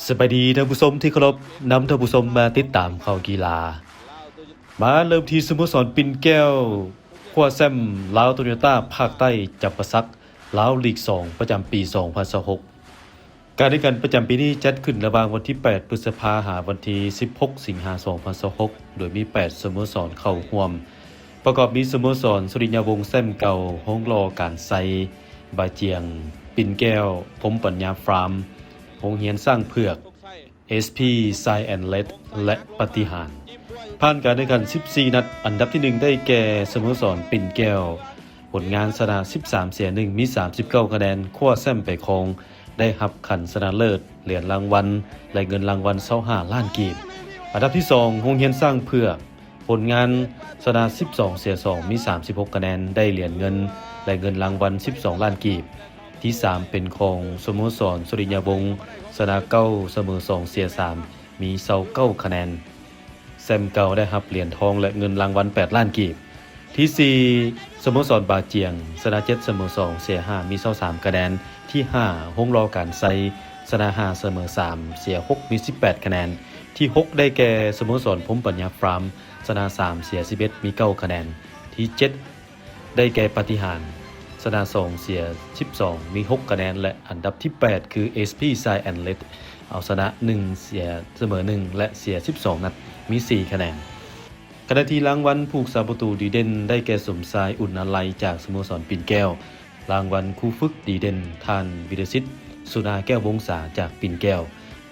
ສະບາຍດີທ່ານຜູ້ຊົມທີ່ເຄົາລົບ, ນຳທ່ານຜູ້ຊົມມາຕິດຕາມຂ່າວກິລາ. ມາເລີ່ມທີ່ສະໂມສອນປິ່ນແກ້ວ ຄວ້າແຊ້ມລາວໂຕໂຍຕ້າພາກໃຕ້ຈຳປາສັກ ລາວລີກສອງ ປະຈຳປີສອງພັນຊາວຫົກ. ການແຂ່ງຂັນປະຈຳປີນີ້ຈັດຂຶ້ນລະຫວ່າງວັນທີແປດ ພຶດສະພາ ຫາວັນທີສິບຫົກ ສິງຫາ ສອງພັນຊາວຫົກ ໂດຍມີແປດສະໂມສອນເຂົ້າຮ່ວມ, ປະກອບມີສະໂມສອນສຸລິຍະວົງແຊ້ມເກົ່າ, ໂຮງຫຼໍ່ການໄຊ, ບາຈຽງ, ປິ່ນແກ້ວ, ພົມປັນຍາຟາມ, ໂຮງຮຽນຊ້າງເຜືອກ, ເອສພີ ຊາຍແອນເລັດ ແລະ ປາຕິຫານ. ຜ່ານການແຂ່ງຂັນສິບສີ່ນັດ, ອັນດັບທີໜຶ່ງໄດ້ແກ່ສະໂມສອນປິ່ນແກ້ວ, ຜົນງານຊະນະສິບສາມ ເສຍໜຶ່ງ ມີສາມສິບເກົ້າຄະແນນ ຄວ້າແຊ້ມໄປຄອງ, ໄດ້ຮັບຂັນຊະນະເລີດ, ຫຼຽນລາງວັນ ແລະ ເງິນລາງວັນຊາວຫ້າລ້ານກີບ. ອັນດັບທີສອງ ໂຮງຮຽນຊ້າງເຜືອກ, ຜົນງານຊະນະສິບສອງ ເສຍສອງ ມີສາມສິບຫົກຄະແນນ ໄດ້ຫຼຽນເງິນ ແລະ ເງິນລາງວັນສິບສອງລ້ານກີບ. ທີສາມເປັນຂອງສະໂມສອນສຸລິຍະວົງ, ຊະນະເກົ້າ ສະເໝີສອງ ເສຍສາມ ມີຊາວເກົ້າຄະແນນ. ແຊ້ມເກົ່າໄດ້ຮັບຫຼຽນທອງ ແລະ ເງິນລາງວັນແປດລ້ານກີບ. ທີສີ່ ສະໂມສອນບາຈຽງ, ຊະນະເຈັດ ສະເໝີສອງ ເສຍຫ້າ ມີຊາວສາມຄະແນນ. ທີຫ້າ ໂຮງຫຼໍ່ການໄຊ, ຊະນະຫ້າ ສະເໝີສາມ ເສຍຫົກ ມີສິບແປດຄະແນນ. ທີຫົກໄດ້ແກ່ສະໂມສອນພົມປັນຍາຟາມ, ຊະນະສາມ ເສຍສິບເອັດ ມີເກົ້າຄະແນນ. ທີເຈັດໄດ້ແກ່ປາຕິຫານ, ຊະນະສອງ ເສຍສິບສອງ ມີຫົກຄະແນນ ແລະ ອັນດັບທີແປດຄື ເອສພີ ຊາຍແອນເລັດ ເອົາຊະນະໜຶ່ງ ເສຍສະເໝີໜຶ່ງ ແລະ ເສຍສິບສອງນັດ ມີສີ່ຄະແນນ. ຂະນະທີ່ລາງວັນຜູ້ຮັກສາປະຕູດີເດັ່ນໄດ້ແກ່ສົມຊາຍ ອຸ່ນອາໄລ ຈາກສະໂມສອນປິ່ນແກ້ວ, ລາງວັນຄູຝຶກດີເດັ່ນ ທ່ານ ວິລະສິດ ສຸນາແກ້ວວົງສາ ຈາກປິ່ນແກ້ວ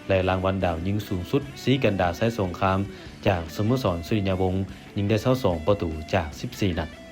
ແລະ ລາງວັນດາວຍິງສູງສຸດ ສີກັນດາ ໄຊສົງຄາມ ຈາກສະໂມສອນສຸລິຍະວົງ, ຍິງໄດ້ຊາວສອງປະຕູຈາກສິບສີ່ນັດ.